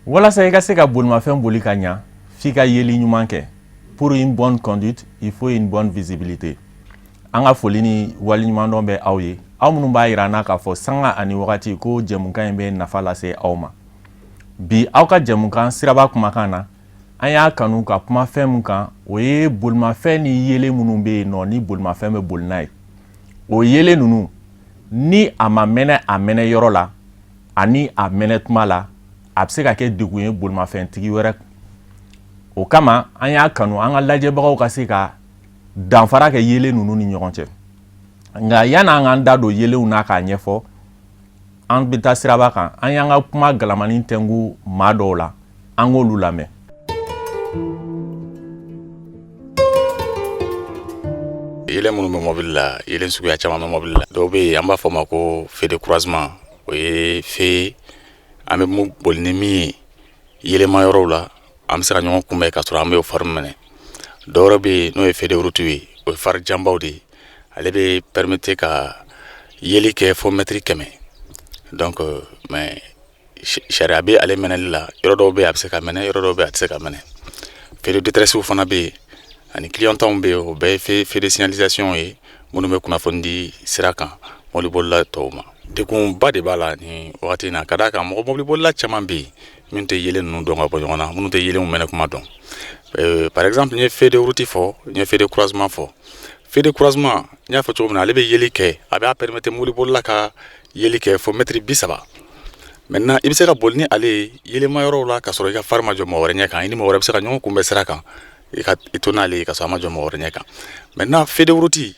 Walasa i ka se ka bolimafɛn boli ka ɲa, f'i ka yeli ɲuman kɛ. Pour une bonne conduite, il faut une bonne visibilité. An ka foli ni waleɲumandɔn bɛ aw ye, aw minnu b'a yira an na k'a fɔ sanga ani wagati ko jɛmukan in bɛ nafa lase aw ma. Bi, aw ka jɛmukan Siraba Kumakan na, an y'a kanu ka kuma fɛn min kan, o ye bolimafɛn ni yeelen minnu bɛ yen nɔ, ni bolimafɛn bɛ boli n'a ye. O yeelen ninnu, ni a ma mɛnɛ a mɛnɛ yɔrɔ la ani a mɛnɛ tuma la, a bɛ se ka kɛ degun ye bolimafɛntigi wɛrɛ. O kama, an y'a kanu an ka lajɛbagaw ka se ka danfara kɛ yeelen ninnu ni ɲɔgɔn cɛ. Nka yan'an k'an da don yeelenw na k'a ɲɛfɔ, an bɛ taa siraba kan. An y'an ka kuma galamani tɛnku maa dɔw la, an k'olu lamɛn. Yeelen minnu bɛ mɔbili la, yeelen suguya caman bɛ mɔbili la. Dɔw bɛ yen, an b'a fɔ o ma ko feu de croisement. O ye feu an bɛ mun boli ni min ye yeelenma yɔrɔw la, an bɛ se ka ɲɔgɔn kunbɛn ka sɔrɔ an bɛ o phare mɛnɛ. Dɔwɛrɛ bɛ yen, n'o ye feu de route ye, o ye phare janbaw de ye. Ale bɛ permettre ka yeli kɛ fo mɛtiri 100. Donc mais sariya bɛ ale mɛnɛli la. Yɔrɔ dɔw bɛ yen, a bɛ se ka mɛnɛ, yɔrɔ dɔw bɛ yen, a tɛ se ka mɛnɛ. Feu de détresse fana bɛ yen, ani clignotantw bɛ yen. O bɛɛ ye feu de signalisation ye, minnu bɛ kunnafoni di sira kan mɔbilibolila tɔw ma. Degunba de b'a la nin wagati in na, ka d'a kan mɔgɔ mɔbilibolila caman bɛ yen minnu tɛ yeelen ninnu dɔn ka bɔ ɲɔgɔn na, minnu tɛ yeelenw mɛnɛ kuma dɔn. Par exemple, n ye feu de route fɔ, n ye feu de croisement fɔ. Feu de croisement, n y'a fɔ cogo min na, ale bɛ yeli kɛ, a b'a permettre mɔbilibolila ka yeli kɛ fo mɛtiri 30. Maintenant, i bɛ se ka boli ni ale ye yeelenma yɔrɔw la ka sɔrɔ i ka phare ma jɔ mɔgɔ wɛrɛ ɲɛ kan. I ni mɔgɔ wɛrɛ bɛ se ka ɲɔgɔn kunbɛn sira kan, i ka i to n'ale ye ka sɔrɔ a ma jɔ mɔgɔ wɛrɛ ɲɛ kan. Maintenant, feu de route,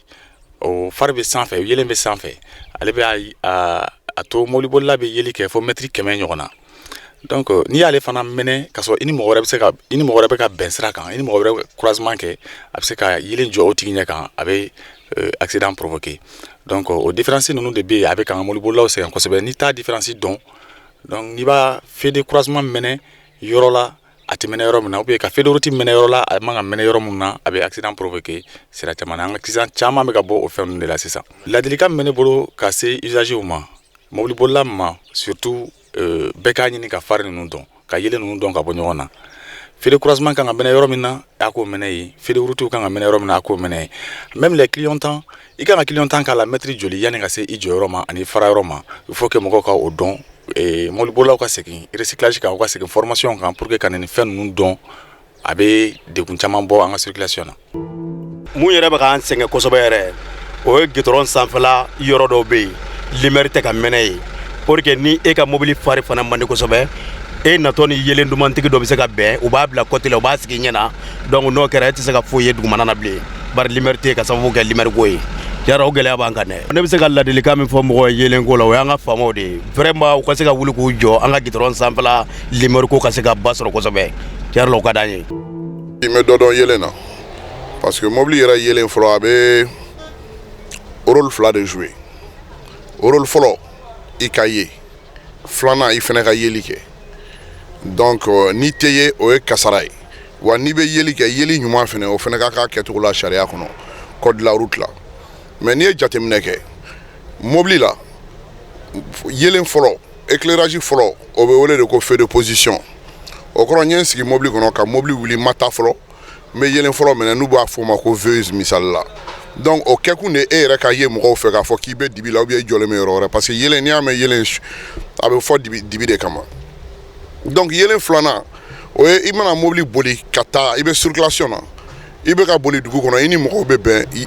o phare bɛ sanfɛ, yeelen bɛ sanfɛ. Ale bɛ a to mɔbilibolila bɛ yeli kɛ fo mɛtiri 100 ɲɔgɔn na. Donc n'i y'ale fana mɛnɛ ka sɔrɔ i ni mɔgɔ wɛrɛ bɛ se ka i ni mɔgɔ wɛrɛ bɛ ka bɛn sira kan, i ni mɔgɔ wɛrɛ bɛ croisement kɛ, a bɛ se ka yeelen jɔ o tigi ɲɛ kan, a bɛ accident provoquer. Donc o différence ninnu de bɛ yen, a bɛ k'an ka mɔbilibolilaw sɛgɛn kosɛbɛ n'i t'a différence dɔn. Donc n'i b'a feu de croisement mɛnɛ yɔrɔ la a tɛ mɛnɛ yɔrɔ min na, ou bien ka feu de route mɛnɛ yɔrɔ la a man ka mɛnɛ yɔrɔ min na, a bɛ accident provoquer sira caman na. An ka accident caman bɛ ka bɔ o fɛn ninnu de la sisan. Ladilikan min bɛ ne bolo ka se usagers ma, mɔbilibolila ma surtout, bɛɛ k'a ɲini ka phare ninnu dɔn, ka yeelen ninnu dɔn ka bɔ ɲɔgɔn na. Feu de croisement kan ka mɛnɛ yɔrɔ min na, a k'o mɛnɛ yen. Feu de route kan ka mɛnɛ yɔrɔ min na, a k'o mɛnɛ yen. Même les clignotants, i kan ka clignotant k'a la mɛtiri joli yanni ka se i jɔyɔrɔ ma ani fara yɔrɔ ma, il faut que mɔgɔw ka o dɔn. Mɔbilibolilaw ka segin recyclage kan, u ka segin formation kan pour que ka nin fɛn ninnu dɔn. A bɛ degun caman bɔ an ka circulation na. Mun yɛrɛ bɛ k'an sɛgɛn kosɛbɛ yɛrɛ, o ye gitɔrɔn sanfɛla yɔrɔ dɔw bɛ yen, lumière tɛ ka mɛnɛ yen, pour que ni e ka mobili phare fana man di kosɛbɛ, e natɔ ni yelen dumantigi dɔ bɛ se ka bɛn, u b'a bila côté la, u b'a sigi ɲɛ na. Donc n'o kɛra, e tɛ se ka foyi ye dugumana na bilen, bari lumière tɛ yen, ka sababu kɛ lumière ko ye. Yara, o gɛlɛya b'an kan dɛ. Ne bɛ se ka ladilikan min fɔ mɔgɔ ye yelen ko la, o y'an ka faamaw de ye. Vraiment, u ka se ka wuli k'u jɔ, an ka gitɔrɔn sanfɛla lumière ko ka se ka ba sɔrɔ kosɛbɛ. Yara la, o ka d'an ye. I bɛ dɔ dɔn yelen na, parce que mobili yɛrɛ yelen fɔlɔ, a bɛ rôle fila de jouer. Rôle fɔlɔ, i ka ye. Filanan, i fɛnɛ ka yeli kɛ. Donc n'i tɛ ye, o ye kasara ye wa. N'i bɛ yeli kɛ, yeli ɲuman fɛnɛ, o fɛnɛ ka k'a kɛcogo la sariya kɔnɔ, code de la route la. Mais n'i ye jateminɛ kɛ mobili la, yelen fɔlɔ, éclairage fɔlɔ, o bɛ wele de ko feu de position. O kɔrɔ, n ye n sigi mobili kɔnɔ ka mobili wuli, ma taa fɔlɔ, n bɛ yelen fɔlɔ minɛ, n'u b'a fɔ o ma ko veilleuse, misali la. Donc o kɛkun de, e yɛrɛ ka ye mɔgɔw fɛ k'a fɔ k'i bɛ dibi la ou bien i jɔlen bɛ yɔrɔ wɛrɛ, parce que yelen, n'i y'a mɛn yelen, a bɛ fɔ dibi, dibi de kama. Donc yelen filanan, o ye i mana mobili boli ka taa, i bɛ circulation na, i bɛ ka boli dugu kɔnɔ, i ni mɔgɔw bɛ bɛn.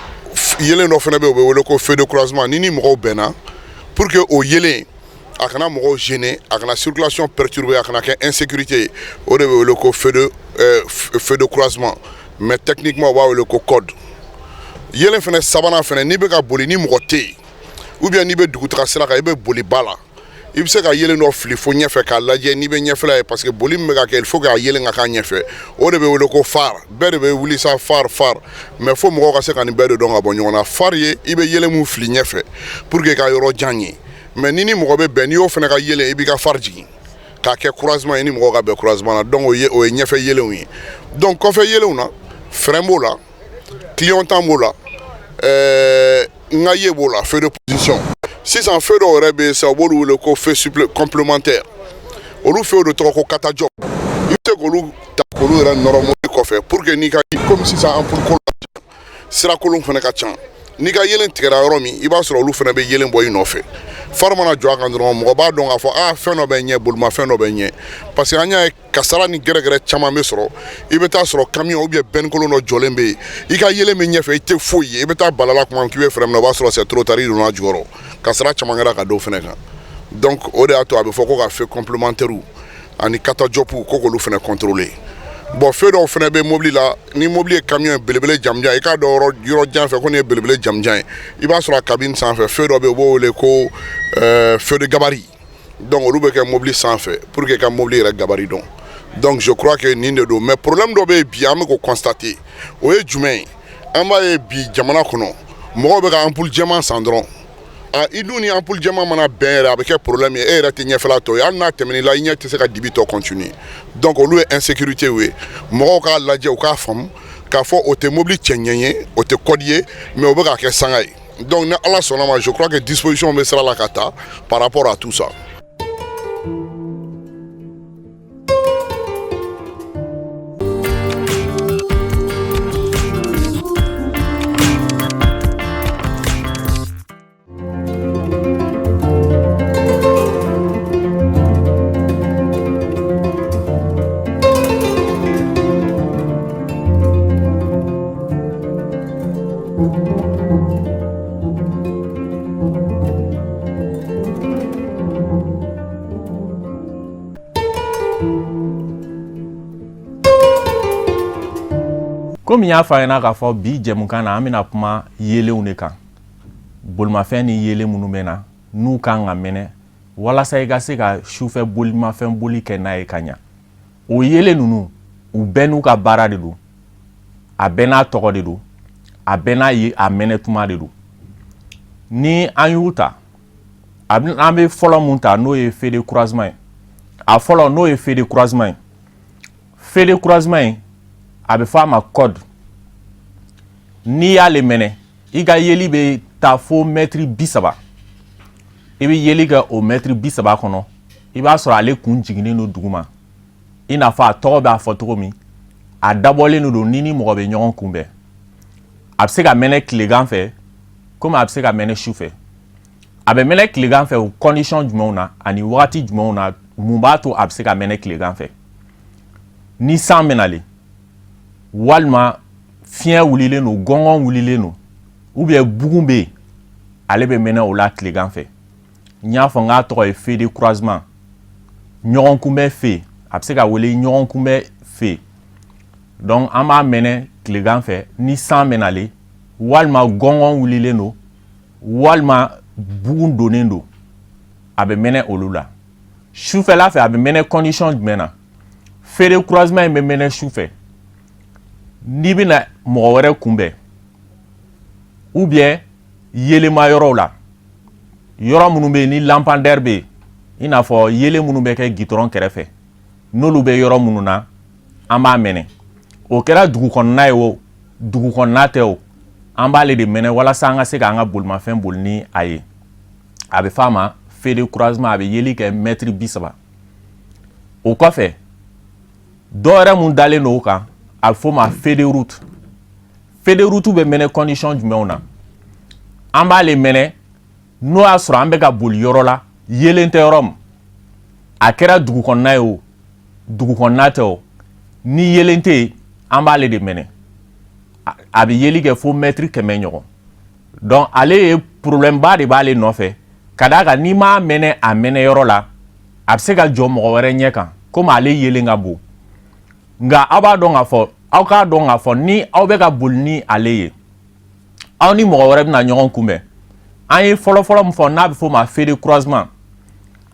Yelen dɔ fana bɛ yen, o bɛ wele ko feu de croisement. Ni mɔgɔw bɛnna, pour que o yelen a kana mɔgɔw gêner, a kana circulation perturber, a kana kɛ insécurité ye, o de bɛ wele ko feu de croisement. Mais techniquement, u b'a wele ko code. Yelen fana sabanan fana, n'i bɛ ka boli ni mɔgɔ tɛ yen, ou bien n'i bɛ dugutaga sira kan, i bɛ boli ba la, i bɛ se ka yelen dɔ fili fo ɲɛfɛ k'a lajɛ n'i bɛ ɲɛfɛla ye, parce que boli min bɛ ka kɛ, il faut que a yelen ka k'a ɲɛfɛ. O de bɛ wele ko phare. Bɛɛ de bɛ wuli sa, phare, phare, mais fo mɔgɔw ka se ka nin bɛɛ de dɔn ka bɔ ɲɔgɔn na. Phare ye i bɛ yelen mun fili ɲɛfɛ pour que ka yɔrɔ jan ye. Mais ni mɔgɔ bɛ bɛn, n'i y'o fana ka yelen, i b'i ka phare jigin k'a kɛ croisement ye, ni mɔgɔw ka bɛn croisement na. Donc o ye ɲɛfɛ yelenw ye. Donc kɔfɛ yelenw na, frein b'o la, clignotant b'o la, n ka ye b'o la, feu de position. Sisan, feu dɔw yɛrɛ bɛ yen sisan, u b'olu wele ko feu complémentaire. Olu feuw de tɔgɔ ko katajɔ. I bɛ se k'olu ta k'olu yɛrɛ nɔrɔ mobili kɔfɛ pour que n'i ka, komi sisan ampoule ko sira kolon fana ka ca, n'i ka yelen tigɛra yɔrɔ min, i b'a sɔrɔ olu fana bɛ yelen bɔ i nɔfɛ. Phare mana jɔ a kan dɔrɔn, mɔgɔ b'a dɔn k'a fɔ aa, fɛn dɔ bɛ ɲɛ, bolimafɛn dɔ bɛ ɲɛ, parce que an y'a ye kasara ni gɛrɛgɛrɛ caman bɛ sɔrɔ. I bɛ taa sɔrɔ camion ou bien benne kolon dɔ jɔlen bɛ yen, i ka yelen bɛ ɲɛfɛ, i tɛ foyi ye. I bɛ taa balala kuma min k'i bɛ frein minɛ, o b'a sɔrɔ c'est trop tard, i donna jukɔrɔ. Kasara caman kɛra ka d'o fana kan. Donc o de y'a to a bɛ fɔ ko ka feu complémentaire ani katajɔpu ko k'olu fana contrôler. Bon, feu dɔw fana bɛ mobili la. Ni mobili ye camion ye, belebele jamujan, i k'a dɔn yɔrɔ jan fɛ ko nin ye belebele jamujan ye, i b'a sɔrɔ a cabine sanfɛ feu dɔ bɛ yen, u b'o wele ko feu de gabarit. Donc olu bɛ kɛ mobili sanfɛ pour que ka mobili yɛrɛ gabarit dɔn. Donc je crois que nin de don. Mais problème dɔ bɛ yen bi, an bɛ k'o constater. O ye jumɛn ye? An b'a ye bi jamana kɔnɔ, mɔgɔw bɛ ka ampoule jɛman san dɔrɔn. A i dun ni ampoule jɛman mana bɛn yɛrɛ, a bɛ kɛ problème ye. E yɛrɛ tɛ ɲɛfɛla tɔ ye, hali n'a tɛmɛn'i la, i ɲɛ tɛ se ka dibi tɔ continuer. Donc olu ye insécurité ye. Mɔgɔw k'a lajɛ, u k'a faamu k'a fɔ o tɛ mobili cɛ ɲɛ ye, o tɛ code ye, mais o bɛ k'a kɛ sanga ye. Donc ni Ala sɔnna ma, je crois que disposition bɛ sira la ka ta par rapport à tout ça. Komi n y'a fɔ a ɲɛna k'a fɔ bi jɛmukan na, an bɛna kuma yeelenw de kan, bolimafɛn ni yeelen minnu bɛ na, n'u kan ka mɛnɛ walasa i ka se ka sufɛ bolimafɛn boli kɛ n'a ye ka ɲa. O yeelen ninnu, u bɛɛ n'u ka baara de don, a bɛɛ n'a tɔgɔ de don, a bɛɛ n'a ye a mɛnɛ tuma de don. Ni an y'u ta, an bɛ fɔlɔ mun ta, n'o ye feu de croisement ye. A fɔlɔ, n'o ye feu de croisement ye. Feu de croisement in, a bɛ fɔ a ma code. N'i y'ale mɛnɛ, i ka yeli bɛ taa fo mɛtiri 30. I bɛ yeli kɛ o mɛtiri 30 kɔnɔ, i b'a sɔrɔ ale kun jiginnen don duguma, i n'a fɔ a tɔgɔ b'a fɔ cogo min. A dabɔlen don ni mɔgɔ bɛ ɲɔgɔn kunbɛn. A bɛ se ka mɛnɛ tilegan fɛ komi a bɛ se ka mɛnɛ su fɛ. A bɛ mɛnɛ tilegan fɛ o condition jumɛnw na ani wagati jumɛnw na? Mun b'a to a bɛ se ka mɛnɛ tilegan fɛ? Ni san bɛ nalen, walima fiɲɛ wulilen don, gɔngɔn wulilen don, ou bien bugun bɛ yen, ale bɛ mɛnɛ o la tilegan fɛ. N y'a fɔ n k'a tɔgɔ ye feu de croisement, ɲɔgɔn kunbɛn feu. A bɛ se ka wele ɲɔgɔn kunbɛn feu. Donc an b'a mɛnɛ tilegan fɛ ni san bɛ nalen, walima gɔngɔn wulilen don, walima bugun donnen don, a bɛ mɛnɛ olu la. Sufɛla fɛ, a bɛ mɛnɛ condition jumɛn na? Feu de croisement in bɛ mɛnɛ su fɛ n'i bɛna mɔgɔ wɛrɛ kunbɛn, ou bien yeelema yɔrɔw la, yɔrɔ minnu bɛ yen ni lampadaire bɛ yen, i n'a fɔ yeelen minnu bɛ kɛ gitɔrɔn kɛrɛfɛ, n'olu bɛ yɔrɔ minnu na, an b'a mɛnɛ. O kɛra dugu kɔnɔna ye o, dugu kɔnɔna tɛ o, an b'ale de mɛnɛ walasa an ka se k'an ka bolimafɛn boli ni a ye. A bɛ f'a ma feu de croisement. A bɛ yeli kɛ mɛtiri 30. O kɔfɛ, dɔ wɛrɛ mun dalen don o kan, a bɛ f'o ma feu de route. Feu de route bɛ mɛnɛ condition jumɛnw na? An b'ale mɛnɛ n'o y'a sɔrɔ an bɛ ka boli yɔrɔ la, yeelen tɛ yɔrɔ min. A kɛra dugu kɔnɔna ye o, dugu kɔnɔna tɛ o, ni yeelen tɛ yen, an b'ale de mɛnɛ. A bɛ yeli kɛ fo mɛtiri 100 ɲɔgɔn. Donc ale ye problème ba de b'ale nɔfɛ, ka d'a kan n'i m'a mɛnɛ a mɛnɛ yɔrɔ la, a bɛ se ka jɔ mɔgɔ wɛrɛ ɲɛ kan, komi ale yeelen ka bon. Nka aw b'a dɔn k'a fɔ, aw k'a dɔn k'a fɔ ni aw bɛ ka boli ni ale ye, aw ni mɔgɔ wɛrɛ bɛna ɲɔgɔn kunbɛn. An ye fɔlɔfɔlɔ min fɔ, n'a bɛ f'o ma feu de croisement,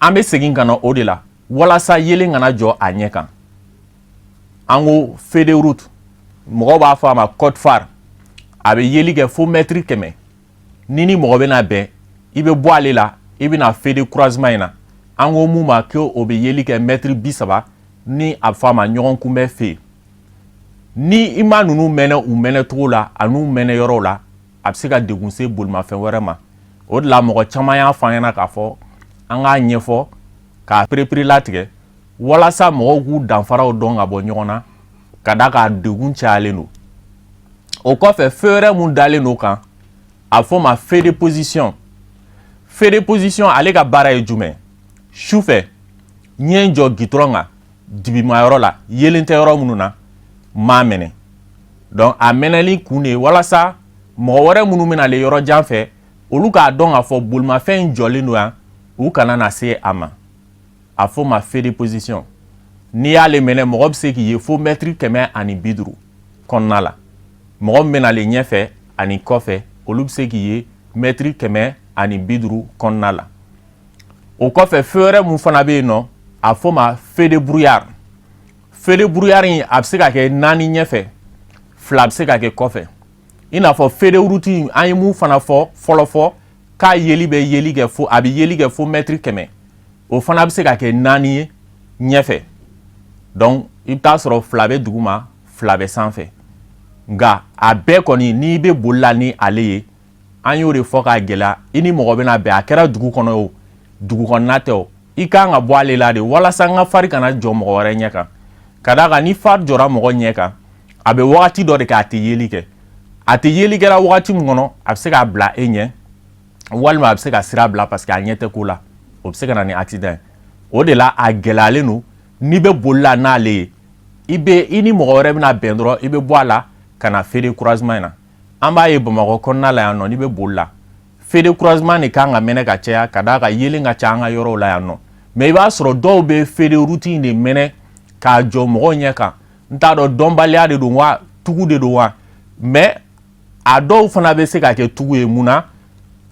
an bɛ segin ka na o de la walasa yeelen kana jɔ a ɲɛ kan. An ko feu de route, mɔgɔw b'a fɔ a ma code phare, a bɛ yeli kɛ fo mɛtiri 100. Ni mɔgɔ bɛna bɛn, i bɛ bɔ ale la, i bɛna feu de croisement in na. An ko mun ma ko o bɛ yeli kɛ mɛtiri 30, ni a bɛ fɔ a ma ɲɔgɔn kunbɛn feu. Ni i ma ninnu mɛnɛ u mɛnɛ cogo la an'u mɛnɛ yɔrɔw la, a bɛ se ka degun se bolimafɛn wɛrɛ ma. O de la mɔgɔ caman y'a fɔ an ɲɛna k'a fɔ an k'a ɲɛfɔ k'a perepere latigɛ. Walasa mɔgɔw k'u danfaraw dɔn ka bɔ ɲɔgɔn na, ka da k'a degun cayalen don. O kɔfɛ, feu wɛrɛ mun dalen don kan, a fɔ ma feu de position. Feu de position, ale ka baara ye jumɛn? Su fɛ, n ye n jɔ gitɔrɔn kan dibimayɔrɔ la, yelen tɛ yɔrɔ minnu na, n m'a mɛnɛ. Donc a mɛnɛli kun de ye walasa mɔgɔ wɛrɛ minnu bɛna ale yɔrɔ jan fɛ, olu k'a dɔn k'a fɔ bolimafɛn in jɔlen don yan, u kana na se a ma. A fɔ ma feu de position. N'i y'ale mɛnɛ, mɔgɔ bɛ se k'i ye fo mɛtiri 150 kɔnɔna la. Mɔgɔ min bɛna ale ɲɛfɛ ani kɔfɛ, olu bɛ se k'i ye mɛtiri 150 kɔnɔna la. O kɔfɛ, feu wɛrɛ mun fana bɛ yen nɔ, a fɔ ma feu de brouillard. Feu de brouillard in, a bɛ se ka kɛ naani ɲɛfɛ, fila bɛ se ka kɛ kɔfɛ. I n'a fɔ feu de route, an ye mun fana fɔ fɔlɔ fɔ k'a yeli bɛ yeli kɛ fo, a bɛ yeli kɛ fo mɛtiri 100, o fana bɛ se ka kɛ naani ye ɲɛfɛ. Donc i bɛ taa sɔrɔ fila bɛ duguma, fila bɛ sanfɛ. Nka a bɛɛ kɔni, n'i bɛ boli la ni ale ye, an y'o de fɔ k'a gɛlɛya, i ni mɔgɔ bɛna bɛn, a kɛra dugu kɔnɔ o, dugu kɔnɔna tɛ o, i kan ka bɔ ale la de, walasa n ka phare kana jɔ mɔgɔ wɛrɛ ɲɛ kan. Ka d'a kan ni phare jɔra mɔgɔ ɲɛ kan, a bɛ wagati dɔ de kɛ, a tɛ yeli kɛ. A tɛ yeli kɛra wagati min kɔnɔ, a bɛ se k'a bila e ɲɛ, walima a bɛ se ka sira bila, parce que a ɲɛ tɛ ko la, o bɛ se ka na ni accident ye. O de la a gɛlɛyalen don. N'i bɛ boli la n'ale ye, i bɛ i ni mɔgɔ wɛrɛ bɛna bɛn dɔrɔn, i bɛ bɔ a la ka na feu de croisement in na. An b'a ye Bamakɔ kɔnɔna la yan nɔ, n'i bɛ boli la, feu de croisement de kan ka mɛnɛ ka caya, ka d'a kan yelen ka ca an ka yɔrɔw la yan nɔ. Mais i b'a sɔrɔ dɔw bɛ feu de route in de mɛnɛ k'a jɔ mɔgɔw ɲɛ kan. N t'a dɔn, dɔnbaliya de don wa, tugu de don wa? Mais a dɔw fana bɛ se ka kɛ tugu ye. Mun na?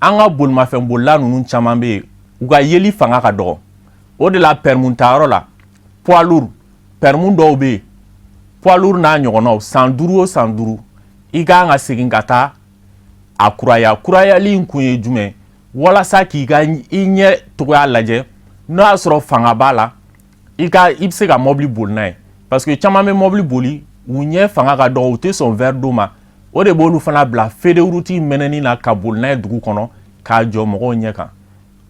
An ka bolimafɛnbolila ninnu caman bɛ yen, u ka yeli fanga ka dɔgɔ. O de la, permis tayɔrɔ la, poids lourd, permis dɔw bɛ yen, poids lourd n'a ɲɔgɔnnaw, san 5 o san 5, i kan ka segin ka taa a kuraya. Kurayali in kun ye jumɛn? Walasa k'i ka i ɲɛ togoya lajɛ, n'o y'a sɔrɔ fanga b'a la, i ka i bɛ se ka mɔbili boli n'a ye. Parce que caman bɛ mɔbili boli, u ɲɛ fanga ka dɔgɔ, u tɛ sɔn verre d'eau ma. O de b'olu fana bila feu de route mɛnɛni na, ka boli n'a ye dugu kɔnɔ k'a jɔ mɔgɔw ɲɛ kan.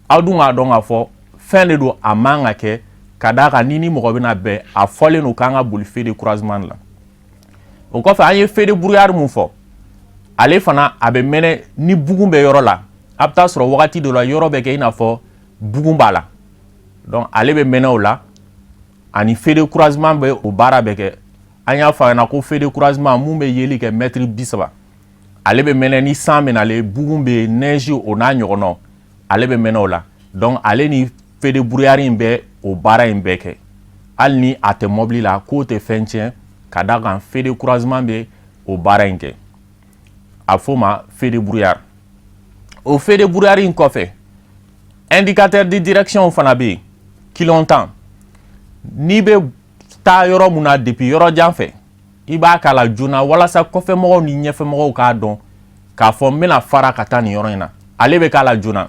Aw dun k'a dɔn k'a fɔ fɛn de don, a man ka kɛ, ka d'a kan ni ni mɔgɔ bɛna bɛn, a fɔlen don k'an ka boli feu de croisement la. O kɔfɛ, an ye feu de brouillard mun fɔ, ale fana a bɛ mɛnɛ ni bugun bɛ yɔrɔ la. A bɛ taa sɔrɔ wagati dɔ la, yɔrɔ bɛ kɛ i n'a fɔ bugun b'a la. Donc ale bɛ mɛnɛ o la, ani feu de croisement bɛ o baara bɛ kɛ. An y'a fɔ a ɲɛna ko feu de croisement mun bɛ yeli kɛ mɛtiri 30, ale bɛ mɛnɛ ni san bɛ nalen, bugun bɛ yen, neige, o n'a ɲɔgɔnnaw, ale bɛ mɛnɛ o la. Donc ale ni feu de brouillard in bɛ o baara in bɛɛ kɛ. Hali ni a tɛ mɔbili la, k'o tɛ fɛn tiɲɛ, ka d'a kan feu de croisement bɛ o baara in kɛ. A f'o ma feu de brouillard. O feu de brouillard in kɔfɛ, indicateur de direction fana bɛ yen, clignotant. N'i bɛ taa yɔrɔ mun na, depuis yɔrɔ jan fɛ, i b'a k'a la joona, walasa kɔfɛmɔgɔw ni ɲɛfɛmɔgɔw k'a dɔn k'a fɔ n bɛna fara ka taa nin yɔrɔ in na. Ale bɛ k'a la joona.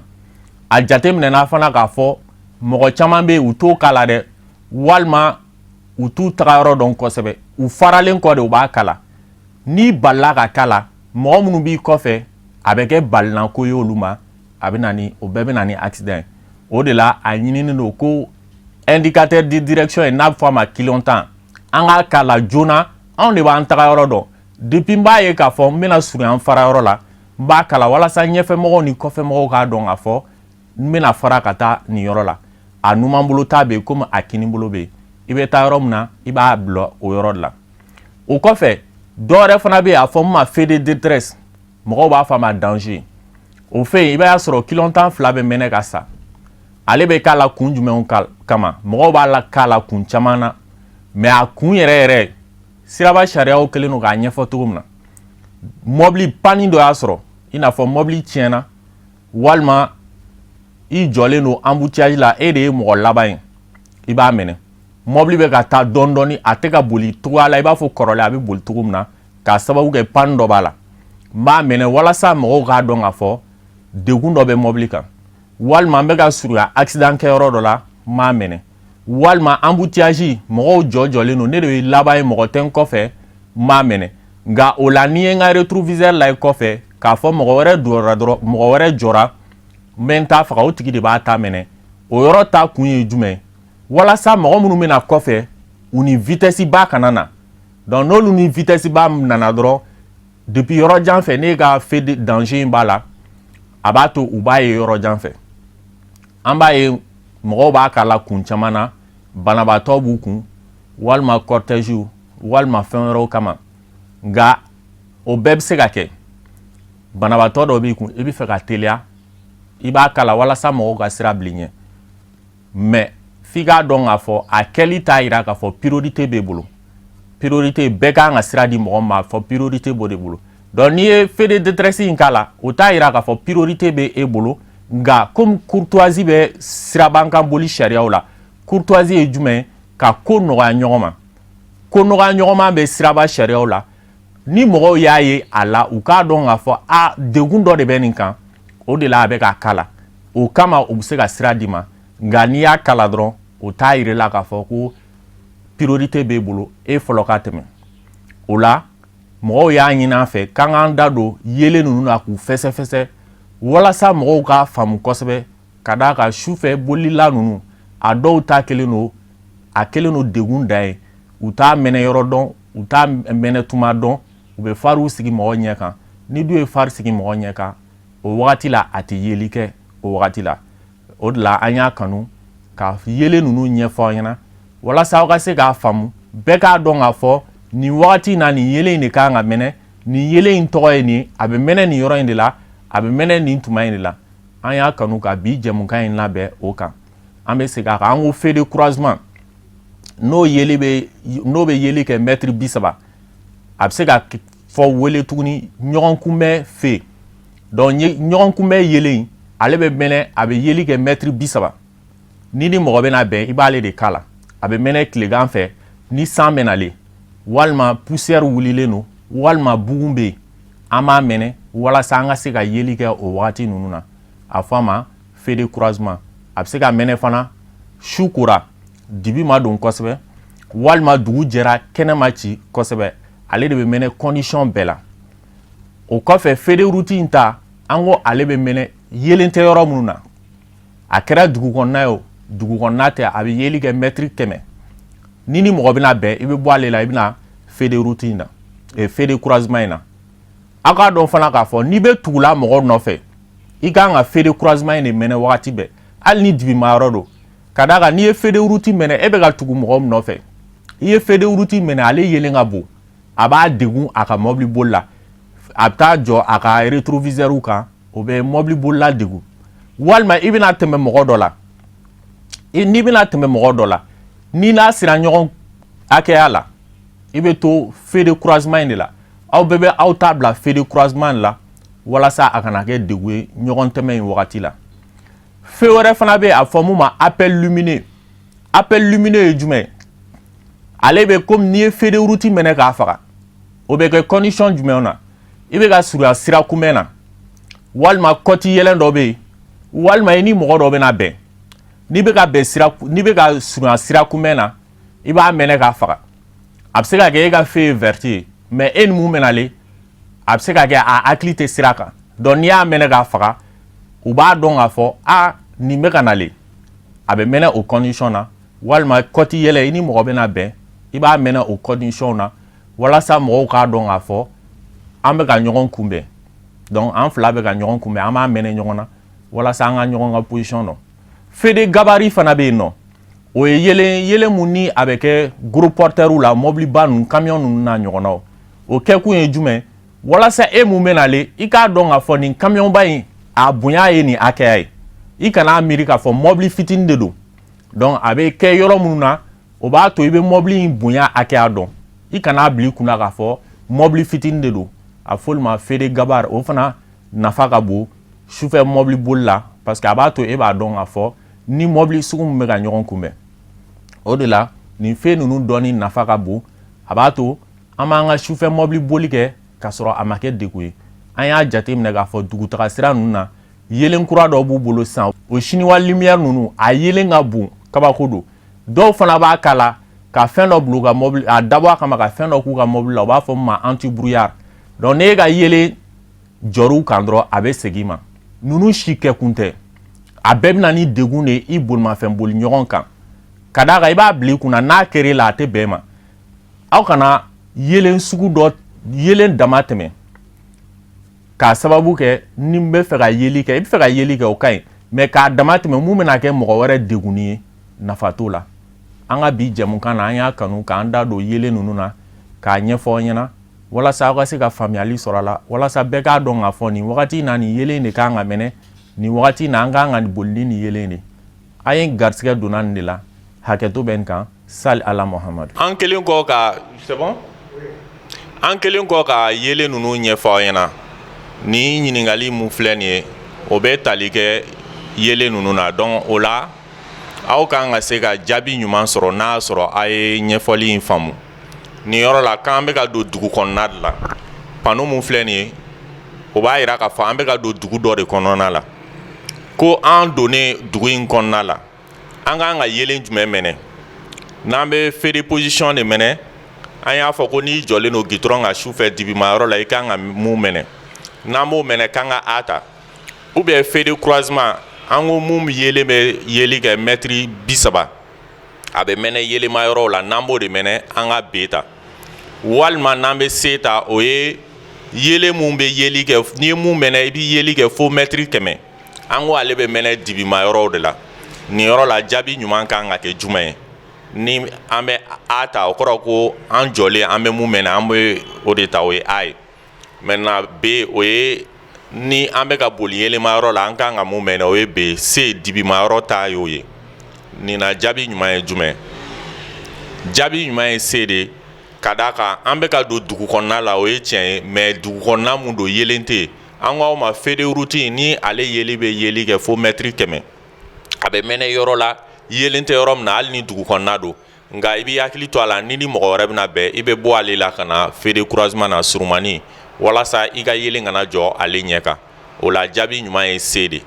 A jateminɛna fana k'a fɔ mɔgɔ caman bɛ yen, u t'o k'a la dɛ, walima u t'u taga yɔrɔ dɔn kosɛbɛ. U faralen kɔ de, u b'a kala. N'i balila ka k'a la, mɔgɔ minnu b'i kɔfɛ, a bɛ kɛ balinako ye olu ma, a bɛ na ni o bɛɛ bɛ na ni accident ye. O de la a ɲininen don ko indicateur de direction ye, n'a bɛ fɔ a ma clignotant, an k'a k'a la joona. Anw de b'an taga yɔrɔ dɔn. Depuis n b'a ye k'a fɔ n bɛna surunya n fara yɔrɔ la, n b'a kala walasa ɲɛfɛmɔgɔw ni kɔfɛmɔgɔw k'a dɔn k'a fɔ n bɛna fara ka taa nin yɔrɔ la. A numan bolo ta bɛ yen komi a kini bolo bɛ yen. I bɛ taa yɔrɔ min na, i b'a bila o yɔrɔ de la. O kɔfɛ, dɔ wɛrɛ fana bɛ yen, a fɔ min ma feu de détresse, mɔgɔw b'a fɔ a ma danger. O fɛn, i b'a sɔrɔ clignotant fila bɛ mɛnɛ ka sa. Ale bɛ k'a la kun jumɛnw kama? Mɔgɔw b'a la k'a la kun caman na, mais a kun yɛrɛ yɛrɛ, siraba sariyaw kɛlen don k'a ɲɛfɔ cogo min na, mɔbili panne dɔ y'a sɔrɔ, i n'a fɔ mɔbili tiɲɛna, walima i jɔlen don embouteillage la, e de ye mɔgɔ laban ye, i b'a minɛ, mɔbili bɛ ka taa dɔɔni dɔɔni, a tɛ ka boli cogoya la i b'a fɔ kɔrɔlen a bɛ boli cogo min na, k'a sababu kɛ panne dɔ b'a la. N b'a minɛ walasa mɔgɔw k'a dɔn k'a fɔ degun dɔ bɛ mɔbili kan, walima n bɛ ka surunya accident kɛyɔrɔ dɔ la, n b'a minɛ, walima embouteillage, mɔgɔw jɔ jɔlen don, ne de ye laban ye, mɔgɔ tɛ n kɔfɛ, n b'a minɛ. Nka o la, n'i ye n ka rétroviseur lajɛ kɔfɛ k'a fɔ mɔgɔ wɛrɛ jɔra dɔrɔn, mɔgɔ wɛrɛ jɔra, n bɛ n ta faga, o tigi de b'a ta minɛ. O yɔrɔ ta kun ye jumɛn? Walasa mɔgɔ minnu bɛna kɔfɛ, u ni vitesse ba kana na. Donc n'olu ni vitesse ba nana dɔrɔn, depuis yɔrɔ jan fɛ, n'e ka feu de danger in b'a la, a b'a to u b'a ye yɔrɔ jan fɛ. An b'a ye mɔgɔw b'a k'a la kun caman na, banabaatɔ b'u kun, walima cortège, walima fɛn wɛrɛw kama. Nka o bɛɛ bɛ se ka kɛ, banabaatɔ dɔ b'i kun, i bɛ fɛ ka teliya, i b'a kala walasa mɔgɔw ka sira bila i ɲɛ. Mais f'i k'a dɔn k'a fɔ a kɛli t'a yira k'a fɔ priorité b'e bolo. Priorité, bɛɛ kan ka sira di mɔgɔ ma, fɔ priorité b'o de bolo. Donc n'i ye feu de détresse in k'a la, o t'a yira k'a fɔ priorité bɛ e bolo. Nka comme courtoisie bɛ siraban kan boli sariyaw la, courtoisie ye jumɛn ye? Ka ko nɔgɔya ɲɔgɔn ma. Ko nɔgɔya ɲɔgɔn ma bɛ siraba sariyaw la. Ni mɔgɔw y'a ye a la, u k'a dɔn k'a fɔ a degun dɔ de bɛ nin kan, o de la a bɛ ka kala. O kama u bɛ se ka sira d'i ma. Nka n'i y'a kala dɔrɔn, o t'a yira la k'a fɔ ko priorité b'e bolo, e fɔlɔ ka tɛmɛ o la. Mɔgɔw y'a ɲini an fɛ k'an k'an da don yelen ninnu na k'u fɛsɛfɛsɛ, walasa mɔgɔw k'a faamu kosɛbɛ, ka d'a kan sufɛ bolila ninnu, a dɔw ta kelen don, a kelen don degun dan ye. U t'a mɛnɛ yɔrɔ dɔn, u t'a mɛnɛ tuma dɔn, u bɛ fariw sigi mɔgɔ ɲɛ kan. Ni dun ye fari sigi mɔgɔ ɲɛ kan, o wagati la a tɛ yeli kɛ o wagati la. O de la an y'a kanu ka yelen ninnu ɲɛfɔ aw ɲɛna, walasa aw ka se k'a faamu, bɛɛ k'a dɔn k'a fɔ nin wagati in na, nin yelen in de kan ka mɛnɛ, nin yelen in tɔgɔ ye nin, a bɛ mɛnɛ nin yɔrɔ in de la, a bɛ mɛnɛ nin tuma in de la. An y'a kanu ka bi jɛmukan in labɛn o kan. An bɛ segin a kan. An ko feu de croisement, n'o yeli bɛ, n'o bɛ yeli kɛ mɛtiri 30, a bɛ se ka fɔ wele tuguni ɲɔgɔn kunbɛn feu. Donc ɲɔgɔn kunbɛn yelen, ale bɛ mɛnɛ, a bɛ yeli kɛ mɛtiri 30. Ni mɔgɔ bɛna bɛn, i b'ale de k'a la. A bɛ mɛnɛ tilegan fɛ, ni san bɛ nalen, walima poussière wulilen don, walima bugun bɛ yen, an b'a mɛnɛ walasa an ka se ka yeli kɛ o wagati ninnu na. A fɔ a ma feu de croisement. A bɛ se ka mɛnɛ fana su kora, dibi ma don kosɛbɛ, walima dugu jɛra, kɛnɛ ma ci kosɛbɛ. Ale de bɛ mɛnɛ condition bɛɛ la. O kɔfɛ, feu de route in ta, an ko ale bɛ mɛnɛ yelen tɛ yɔrɔ minnu na, a kɛra dugu kɔnɔna ye o, dugu kɔnɔna tɛ, a bɛ yeli kɛ mɛtiri 100. Ni mɔgɔ bɛna bɛn, i bɛ bɔ ale la, i bɛna feu de route in na, feu de croisement in na. Aw k'a dɔn fana k'a fɔ n'i bɛ tugula mɔgɔ nɔfɛ, i kan ka feu de croisement in de mɛnɛ wagati bɛɛ, hali ni dibima yɔrɔ don. Ka d'a kan n'i ye feu de route mɛnɛ, e bɛ ka tugu mɔgɔ min nɔfɛ, i ye feu de route mɛnɛ, ale yelen ka bon, a b'a degun a ka mɔbili boli la, a bɛ taa jɔ a ka rétroviseur kan, o bɛ mɔbili bolila degun. Walima i bɛna tɛmɛ mɔgɔ dɔ la, n'i bɛna tɛmɛ mɔgɔ dɔ la, n'i n'a sera ɲɔgɔn hakɛya la, i bɛ to feu de croisement in de la. Aw bɛɛ bɛ aw ta bila feu de croisement de la, walasa a kana kɛ degun ye ɲɔgɔn tɛmɛ in wagati la. Feu wɛrɛ fana bɛ yen, a fɔ mun ma appel lumineux. Appel lumineux ye jumɛn ye? Ale bɛ komi n'i ye feu de route mɛnɛ k'a faga. O bɛ kɛ condition jumɛn na? I bɛ ka surunya sira kunbɛn na, walima côte yɛlɛn dɔ bɛ yen, walima i ni mɔgɔ dɔ bɛna bɛn. N'i bɛ ka bɛn sira, n'i bɛ ka surunya sira kunbɛn na, i b'a mɛnɛ k'a faga. A bɛ se ka kɛ e ka feu ye vert ye, mais e ni mun bɛnalen, a bɛ se ka kɛ a hakili tɛ sira kan. Donc n'i y'a mɛnɛ k'a faga, u b'a dɔn k'a fɔ a nin bɛ ka nalen. A bɛ mɛnɛ o condition na. Walima côte yɛlɛ, i ni mɔgɔ bɛna bɛn, i b'a mɛnɛ o condition na, walasa mɔgɔw k'a dɔn k'a fɔ an bɛ ka ɲɔgɔn kunbɛn. Donc an fila bɛ ka ɲɔgɔn kunbɛn, an b'a mɛnɛ ɲɔgɔn na walasa an ka ɲɔgɔn ka position dɔn. Feu de gabarit fana bɛ yen nɔ. O ye yelen, yelen mun ni a bɛ kɛ gros porteur la, mɔbiliba ninnu, camion ninnu n'a ɲɔgɔnnaw. O kɛkun ye jumɛn? Walasa e mun bɛ nalen, i k'a dɔn k'a fɔ nin camion ba in, a bonya ye nin hakɛya ye. I kana miiri k'a fɔ mɔbili fitinin de don. Donc a bɛ kɛ yɔrɔ minnu na, o b'a to i bɛ mɔbili in bonya hakɛya dɔn. I kana bila i kunna k'a fɔ mɔbili fitinin de don. A fɔ olu ma feu de gabarit. O fana nafa ka bon sufɛ mɔbili boli la, parce que a b'a to e b'a dɔn k'a fɔ ni mɔbili sugu min bɛ ka ɲɔgɔn kunbɛn. O de la nin feu ninnu dɔnni nafa ka bon. A b'a to an b'an ka sufɛ mɔbili boli kɛ k'a sɔrɔ a ma kɛ degun ye. An y'a jateminɛ k'a fɔ dugutaga sira ninnu na, yelen kura dɔ b'u bolo sisan, o chinois lumière ninnu, a yelen ka bon, kabako don. Dɔw fana b'a kala ka fɛn dɔ bila u ka mɔbili, a dabɔ a kama ka fɛn dɔ k'u ka mɔbili la, u b'a fɔ min ma anti brouillard. Donc n'e ka yelen jɔr'u kan dɔrɔn, a bɛ segin i ma. Ninnu si kɛkun tɛ, a bɛɛ bɛ na ni degun de ye i bolimafɛn boli ɲɔgɔn kan. Ka d'a kan i b'a bila i kunna, n'a kɛr'e la, a tɛ bɛn ma. Aw kana yelen sugu dɔ yelen dama tɛmɛ k'a sababu kɛ ni n bɛ fɛ ka yeli kɛ. I bɛ fɛ ka yeli kɛ, o ka ɲi, mais k'a dama tɛmɛ, mun bɛna kɛ mɔgɔ wɛrɛ degunni ye, nafa t'o la. An ka bi jɛmukan na, an y'a kanu k'an da don yelen ninnu na k'a ɲɛfɔ aw ɲɛna walasa aw ka se ka faamuyali sɔrɔ a la, walasa bɛɛ k'a dɔn k'a fɔ nin wagati in na, nin yelen de kan ka mɛnɛ, nin wagati in na, an kan ka boli ni nin yelen de. A ye garisɛgɛ donna nin de la. Hakɛto bɛ nin kan. Sali ala Muhamadu. An kelen kɔ ka, c'est bon, an kelen kɔ ka yelen ninnu ɲɛfɔ aw ɲɛna, nin ɲininkali mun filɛ nin ye, o bɛ tali kɛ yelen ninnu na. Donc o la, aw kan ka se ka jaabi ɲuman sɔrɔ n'a y'a sɔrɔ a ye ɲɛfɔli in faamu. Nin yɔrɔ la, k'an bɛ ka don dugu kɔnɔna de la, panneau mun filɛ nin ye, o b'a yira k'a fɔ an bɛ ka don dugu dɔ de kɔnɔna la. Ko an donnen dugu in kɔnɔna la, an k'an ka yelen jumɛn mɛnɛ? N'an bɛ feu de position de mɛnɛ, an y'a fɔ ko n'i jɔlen don gitɔrɔn kan su fɛ dibimayɔrɔ la, i kan ka mun mɛnɛ? N'an b'o mɛnɛ, k'an ka A ta, ou bien feu de croisement, an ko mun yelen bɛ yeli kɛ mɛtiri 30, a bɛ mɛnɛ yelenma yɔrɔw la, n'an b'o de mɛnɛ, an ka B ta, walima n'an bɛ C ta, o ye yelen mun bɛ yeli kɛ, n'i ye mun mɛnɛ, i bɛ yeli kɛ fo mɛtiri 100, an ko ale bɛ mɛnɛ dibima yɔrɔw de la. Nin yɔrɔ la, jaabi ɲuman kan ka kɛ jumɛn ye? Ni an bɛ A ta, o kɔrɔ ko an jɔlen, an bɛ mun mɛnɛ, an bɛ o de ta, o ye A ye. Maintenant B, o ye ni an bɛ ka boli yelenma yɔrɔ la, an kan ka mun mɛnɛ, o ye B. C, dibima yɔrɔ ta y'o ye. Nin na, jaabi ɲuman ye jumɛn? Jaabi ɲuman ye C de, ka d'a kan an bɛ ka don dugu kɔnɔna la, o ye tiɲɛ ye, mais dugu kɔnɔna mun don, yelen tɛ yen. An ko aw ma, feu de route, ni ale yeli bɛ yeli kɛ fo mɛtiri 100, a bɛ mɛnɛ yɔrɔ la yelen tɛ yɔrɔ min na, hali ni dugu kɔnɔna don. Nka i b'i hakili to a la, ni ni mɔgɔ wɛrɛ bɛna bɛn, i bɛ bɔ ale la ka na feu de croisement na surumani, walasa i ka yelen kana jɔ ale ɲɛ kan. O la, jaabi ɲuman ye C de.